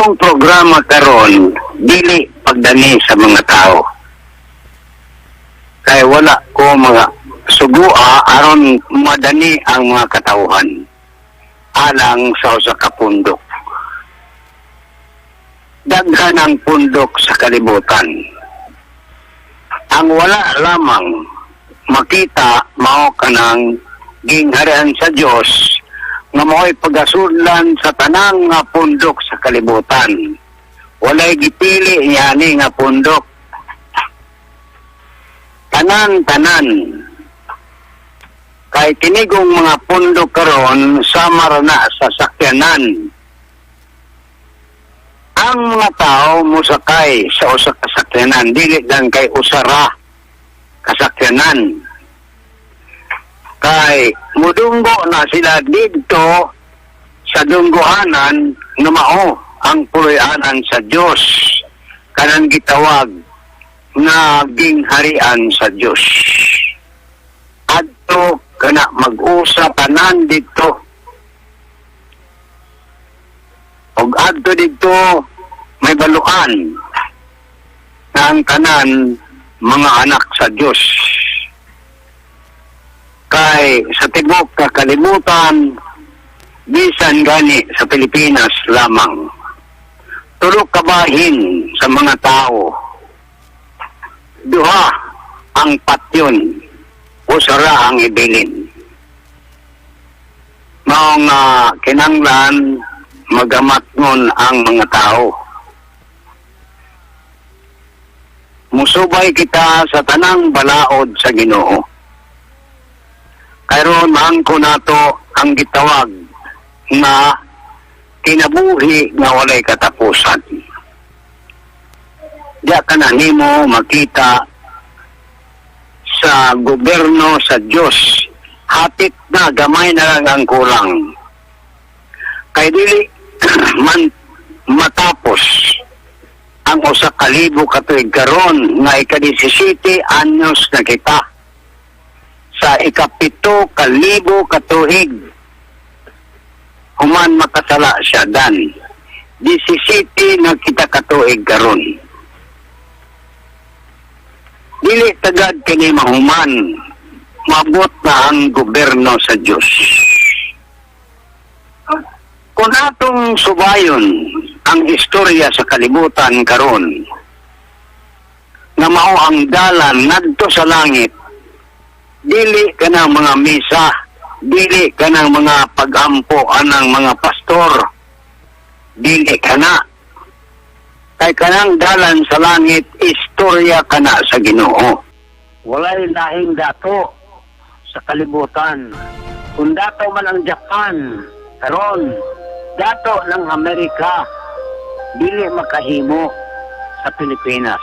Akong programa karon dili pagdani sa mga tao. Kay wala ko mga sugua aron madani ang mga katawhan alang sa usa ka pundok. Daghan ang pundok sa kalibutan. Ang wala lamang makita mao kanang gingharian sa Dios nga mao'y pagasudlan sa tanang nga pundok sa kalibutan. Walay gipili niya nga pundok. Tanan-tanan. Kay tinigong mga pundok karon samar na sa sakyanan. Ang mga tao musakay sa usa ka sakyanan, dili lang kay usara kasakyanan. Kay mudunggo na sila didto sa dunggohanan nga mao ang puloy-anan sa Dios, kanang gitawag nga gingharian sa Dios. Adto kana mag-usa tanan didto. Og adto didto may baluan na ang tanan mga anak sa Dios. Kay sa tibok ka kalibutan, bisan gani sa Pilipinas lamang, tulo kabahin sa mga tao, duha ang patyon, usara ang ibilin. Mao nga kinanglan magamatngon ang mga tao. Musubay kita sa tanang balaod sa Ginoo. Karon maangko nato ang gitawag na kinabuhi nga walay katapusan. Diya ka na nimo makita sa gobyerno sa Diyos. Hapit na, gamay na lang ang kulang. Kay dili man matapos ang 1,000 ka tuig karon nga ika-17 anyos na kita sa 7,000 ka tuig human makasala siya dan 17 na kita katuig karon. Dili tagad kini mahuman, mabot na ang gobyerno sa Diyos. Kung atong subayon ang istorya sa kalibutan karon nga mao ang dalan ngadto sa langit, dili kanang mga misa, dili kanang mga pagampo anang mga pastor, dili kana. Kay kanang dalan sa langit, istorya kana sa Ginoo. Walay lahing dato sa kalibutan. Kung dato man ang Japan karon, dato ng Amerika, dili makahimo sa Pilipinas.